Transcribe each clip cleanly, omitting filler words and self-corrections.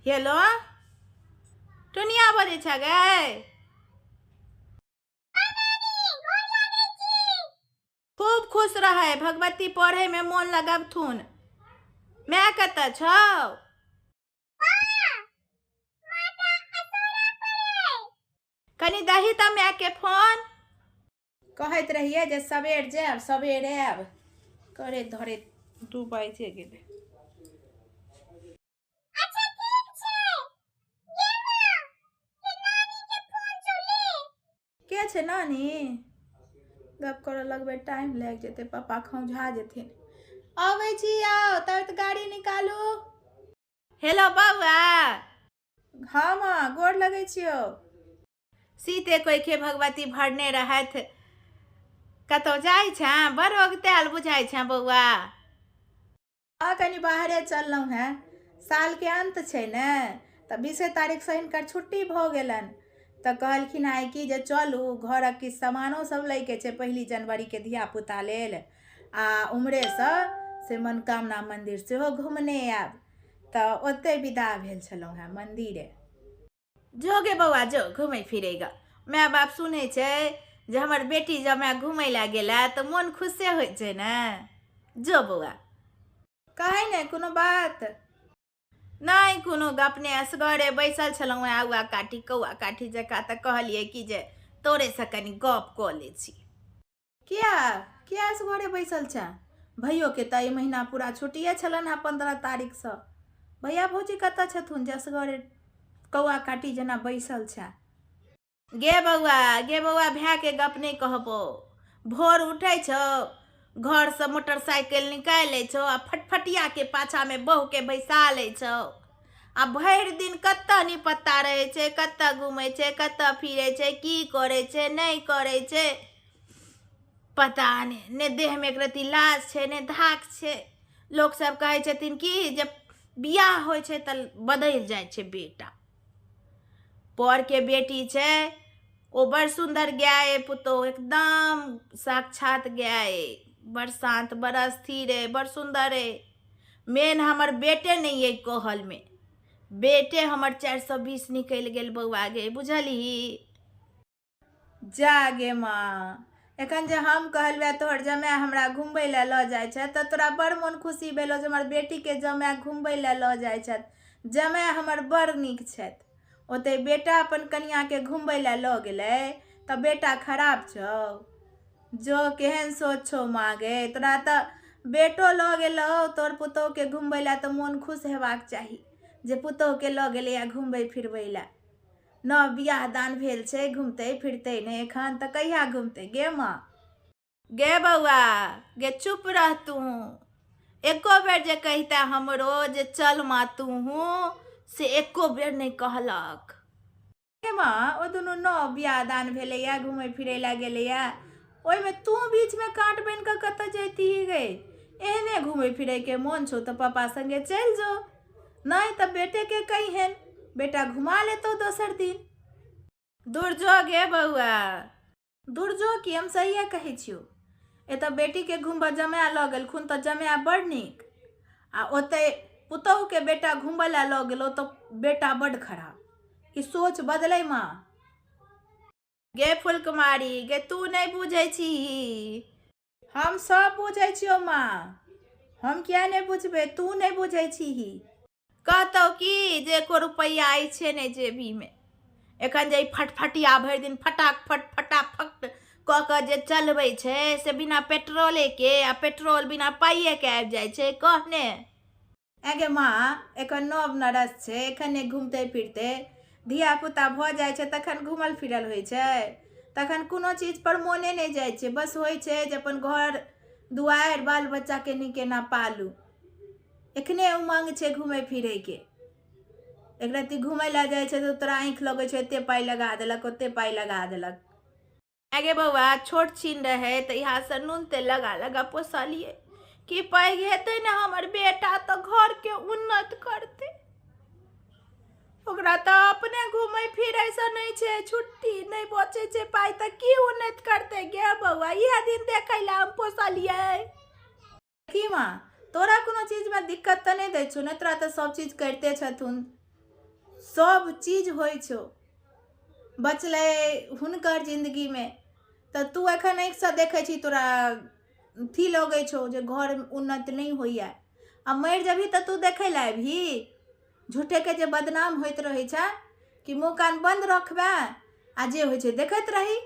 Hello, टुनिया बजै छ गै? खूब खुश रहै भगवती, पढ़ैमे मोन लगबथुन। माय कतऽ छौ? कनि दही तऽ मायके फोन। कहैत रहियै जे सबेर जायब, सबेर आयब, करैत धरैत 2 बाजिए गेलै। अच्छा ठीक छै गे माँ, के नानी के फोन छौ ले। के छै नानी? गप करऽ लगबै टाइम लागि जेतै, पापा खौंझा जेथिन। अबै छी, आउ तब तऽ गाड़ी निकालू। हेलो बौआ। हँ माँ, गोर लगै छियौ। सीते कोइखे भगवती भरने रहथि। कतहु जाइ छेँ? बड़ ओगतायल बुझाइ छेँ बौआ। हँ, कनि बाहरे चललहुँ हेँ। सालके अन्त छै ने, तऽ 20 तारीखसँ हिनकर छुट्टी भऽ गेलनि, तऽ कहलखिन आइ कि जे चलू, घरक किछु सामानो सब लैके छै 1 जनवरीके धियापुता लेल, आ उम्हरेसँ से मनोकामना मन्दिर सेहो घुमने आयब। तऽ ओतहि विदा भेल छलहुँ हेँ मन्दिरे। जो गे बौआ जो, घुमै फिरै ग। माय बाप सुनै छै जे हमर बेटी जमाय घुमै लए गेला तऽ मोन खुशे होइ छै ने। जो बौआ। कहै ने कोनो बात? नहि कोनो गप नहि, असगरे बैसल छलहुँ हेँ औआ काठी कौआ काठी जकाँ, तऽ कहलियै कि जे तोरेसँ कनि गप कऽ लै छी। किया किया असगरे बैसल छेँ? भैयोके तऽ एहि महीना पूरा छुट्टिए छलनि हेँ 15 तारीखसँ। भैया भौजी कतऽ छथुन जे असगरे कौआ काटी जेना बैसल छेँ? गे बौआ, गे बौआ, भायके गप नहि कहबौ। भोर उठै छौ, घरसँ मोटरसाइकिल निकालि लै छौ आ फटफटियाके पाछाँमे बहुके बैसा लै छौ, आ भरि दिन कतऽ निपत्ता रहै छै, कतऽ घुमै छै, कतऽ फिरै छै, की करै छै, नहि करै छै, पता नहि। ने देहमे एक रत्ती लाज छै, ने धाक छै। लोकसभ कहै छथिन कि जे बियाह होइ छै तऽ बदलि जाइ छै बेटा। परके बेटी छै ओ, बड़ सुन्दर गाय अइ पुतोहु, एकदम साक्षात गाय अइ, बड़ शान्त, बड़ स्थिर अइ, बड़ सुन्दर अइ। मेन हमर बेटे नहि अइ कहलमे। बेटे हमर 420 निकलि गेल बौआ गे, बुझलही? जा गे माँ, एखन जे हम कहलुआ तोहर जमाय हमरा घुमबै लए लऽ जाइ छथि तऽ तोरा बड़ मोन खुशी भेलौ जे हमर बेटीके जमाय घुमबै लए लऽ जाइ छथि, जमाय हमर बड़ नीक छथि। ओतहि बेटा अपन कनिआँके घुमबै लए लऽ गेलै तऽ बेटा खराब छौ? जो, केहन सोच छौ माँ गे तोरा? तऽ बेटो लऽ गेलौ तोहर पुतोहुके घुमबै लए तऽ मोन खुश हेबाक चाही जे पुतोहुके लऽ गेलैए घुमबै फिरबै लए। नव बियाह दान भेल छै, घुमतै फिरतै नहि एखन तऽ कहिया घुमतै गे माँ? गे बौआ गे, चुप रह तू। एको बेर जे कहिता हमरो जे चल माँ तूहूँ, से एको बेर नहि कहलक। गे माँ, ओ दुनू नव बियाह दान भेलैए, घुमै फिरै लए गेलैए, ओहिमे तू बीचमे काँट बनि कऽ कतऽ जैतीही गे? एहने घुमै फिरैके मोन छौ तऽ पापा सङ्गे चलि जो, नहि तऽ बेटेके कहिहेन, बेटा घुमा लेतौ दोसर दिन। दूर जो गे बौआ, दूर जो। की हम सहिए कहै छियौ? एतऽ बेटीके घुमबऽ जमाए लऽ गेलखुन तऽ जमाए बड़ नीक, आ ओतै पुतोहुके बेटा घुमबै लए लऽ गेलौ तऽ बेटा बड्ड खराब। ई सोच बदलै माँ। गे फुलकुमारी गे, तू नहि बुझै छीही। हम सब बुझै छियौ माँ, हम किया नहि बुझबै? तू नहि बुझै छीही। कहतौ कि जे एको रुपैआ अछि नहि जेबीमे एखन, जे ई फटफटिया भरि दिन फटाक फट फटाफट कऽ कऽ जे चलबै छै से बिना पेट्रोलेके, आ पेट्रोल बिना पाइएके आबि जाइ छै, कहने। ऐ गे माँ, एखन नव नरस छै, एखन नहि घुमतै फिरतै? धियापुता भऽ जाइ छै तखन घूमल फिरल होइ छै? तखन कोनो चीजपर मोने नहि जाइ छै। बस होइ छै जे अपन घर दुआरि बाल बच्चाके नीक एना पालू। एखने उमंग छै घूमै फिरैके। एक रत्ती घूमै लए जाइ छै तऽ तोरा आँखि लगै छै, एते पाइ लगा देलक, ओते पाइ लगा देलक। गे बौआ, छोट छिन रहै तऽ इएहसँ नून तेल लगा लगा पोसलियै कि पैघ हेतै ने हमर बेटा तऽ घरके उन्नत करतै। ओकरा तऽ अपने घूमै फिरैसँ नहि छै छुट्टी, नहि बचै छै पाइ, तऽ की उन्नति करतै गे बौआ? इएह दिन देखै लए हम पोसलियै की? माँ, तोरा कोनो चीजमे दिक्कत तऽ नहि दै छौ ने? तोरा तऽ सब चीज करिते छथुन। सभ चीज होइ छौ। बचलै हुनकर जिन्दगीमे तऽ तू एखन आँखिसँ देखै छी, तोरा अथी लगै छौ जे घर उन्नति नहि होइए। आ मरि जेबही तऽ तू देखै लए अयबही? झूठेके जे बदनाम होइत रहै छै कि मुँह कान बन्द रखबै आ जे होइ छै देखैत रही।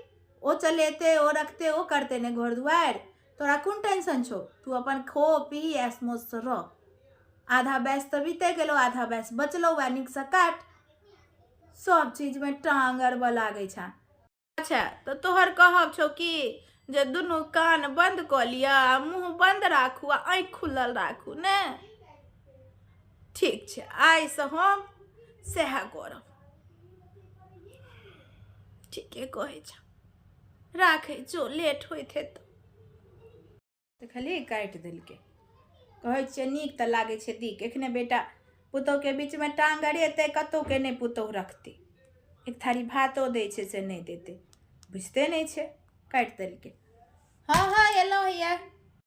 ओ चलेतै, ओ रखतै, ओ करतै ने घर दुआरि। तोरा कोन टेंशन छौ? तू अपन खो पी, ऐश मौजसँ रह। आधा बैस तऽ बीते गेलौ, आधा बैस बचलौ वएह, नीकसँ काट। सब चीजमे टांग अड़बऽ लागै छै। अच्छा, तऽ तोहर कहब छौ कि जे दुनू कान बन्द कऽ लिअ आ मुँह बन्द राखू आ आँखि खुलल राखू ने? ठीक छै, आइसँ हम सएह करब। ठीके कहै छ। राखै छौ, लेट होइत हेतौ। देखलियै, काटि देलकै। कहै छियै, नीक तऽ लागै छै दिक। एखने बेटा पुतहुके बीचमे टाँग अड़ेतै, कतहुके नहि पुतहु रखतै। एक थारी भातो दै छै से नहि देतै, बुझिते नहि छै। काटि देलकै। हँ हँ, एलहुँ हैया।